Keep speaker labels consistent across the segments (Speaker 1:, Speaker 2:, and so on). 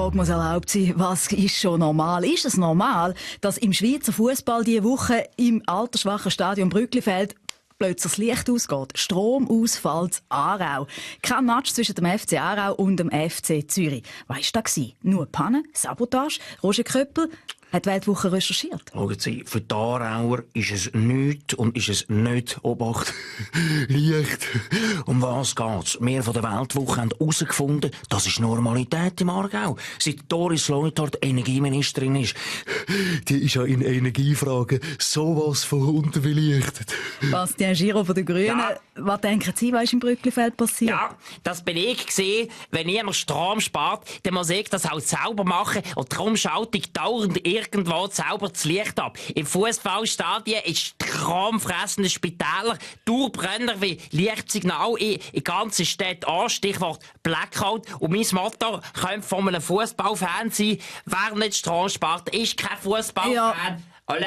Speaker 1: Frage muss erlaubt sein, was ist schon normal? Ist es normal, dass im Schweizer Fußball diese Woche im altersschwachen Stadion Brücklifeld plötzlich das Licht ausgeht? Stromausfall in Aarau. Kein Match zwischen dem FC Aarau und dem FC Zürich. Was war das? Nur Panne? Sabotage? Roger Köppel hat die Weltwoche recherchiert.
Speaker 2: Schauen Sie, für die Aarauer ist es nichts und ist es nicht Obacht. Licht. Um was geht's? Wir von der Weltwoche haben herausgefunden, das ist Normalität im Aargau. Seit Doris Leuthard Energieministerin ist. Die ist ja in Energiefragen sowas von unterbelichtet.
Speaker 1: Bastian Giraud von den Grünen. Ja. Was denken Sie, was ist im Brücklifeld passiert?
Speaker 3: Ja, das bin ich gesehen. Wenn jemand Strom spart, dann muss ich das auch sauber machen. Und darum schalte ich dauernd irgendwo sauber das Licht ab. Im Fußballstadion ist kramfressende Spitäler, Dauerbrenner wie Lichtsignal in ganzen Städten an. Stichwort Blackout. Und mein Motto könnte von einem Fußballfan sein: wer nicht Strom spart, ist kein Fußballfan. Ja. Alle!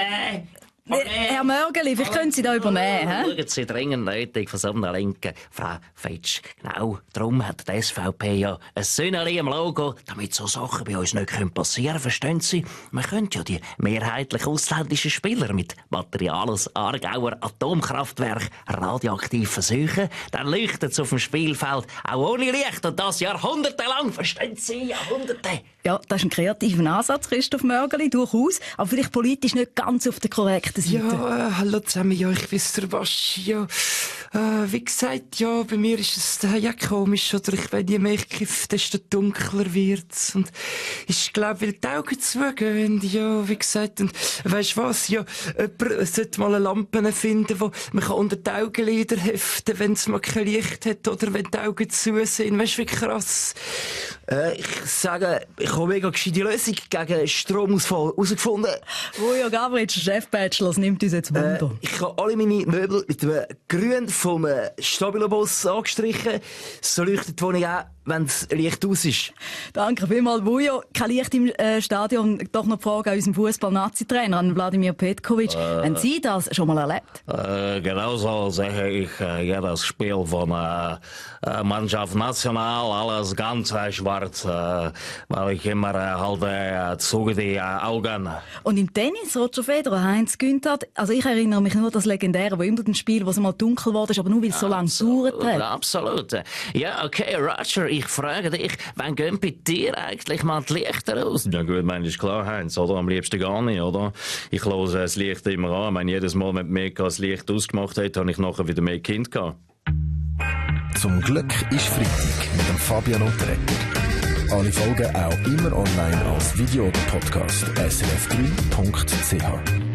Speaker 3: Okay.
Speaker 1: Herr Mörgeli, vielleicht können Sie da übernehmen.
Speaker 3: Schauen Sie dringend nötig von so einer Linken, Frau Fetsch. Genau, darum hat die SVP ja ein Söhnchen im Logo, damit so Sachen bei uns nicht passieren können, verstehen Sie? Man könnte ja die mehrheitlich ausländischen Spieler mit Material aus Aargauer Atomkraftwerk radioaktiv versuchen. Dann leuchtet es auf dem Spielfeld auch ohne Licht und das jahrhundertelang, verstehen Sie? Jahrhunderte.
Speaker 1: Ja, das ist ein kreativer Ansatz, Christoph Mörgeli, durchaus. Aber vielleicht politisch nicht ganz auf der korrekten Seite.
Speaker 4: Ja, hallo zusammen. Ja, ich weiss, der was. Ja, wie gesagt, ja, bei mir ist es ja komisch, oder? Wenn je mehr ich kiffe, desto dunkler wird's. Und ich glaube, weil die Augen zugehen, ja, wie gesagt. Und weisst was? Ja, jemand sollte mal eine Lampe finden, wo man unter die Augenlider heften, wenn es mal kein Licht hat, oder wenn die Augen zu sind. Weisst du, wie krass?
Speaker 2: Ich sage, ich habe eine mega gescheite Lösung gegen Stromausfall herausgefunden.
Speaker 1: Ujo Gabritsch, Chef-Bachelor, das nimmt uns jetzt Wunder.
Speaker 2: Ich habe alle meine Möbel mit dem Grün vom Stabilo-Boss angestrichen. So leuchtet die Wohnung auch, wenn das Licht aus ist.
Speaker 1: Danke vielmals, Vujo. Kein Licht im Stadion. Doch noch die Frage an unseren Fußball-Nazi-Trainer, an Wladimir Petkovic. Haben Sie das schon mal erlebt?
Speaker 2: Genauso sehe ich jedes Spiel von Mannschaft National, alles ganz schwarz, weil ich immer zu die Augen.
Speaker 1: Und im Tennis, Roger Federer, Heinz Günther, also ich erinnere mich nur an das legendäre Wimbledon-Spiel, wo es mal dunkel wurde, aber nur weil es so lange gedauert hat.
Speaker 3: Absolut. Ja, okay, Roger, ich frage dich, wann gehen bei dir eigentlich mal die Lichter aus?
Speaker 5: Ja gut, meine ist klar, Heinz, oder? Am liebsten gar nicht, oder? Ich höre das Licht immer an. Ich meine, jedes Mal, wenn Mega das Licht ausgemacht hat, habe ich nachher wieder mehr Kind gehabt.
Speaker 6: Zum Glück ist Freitag mit dem Fabian Unterreger. Alle Folgen auch immer online als Video oder Podcast srf3.ch.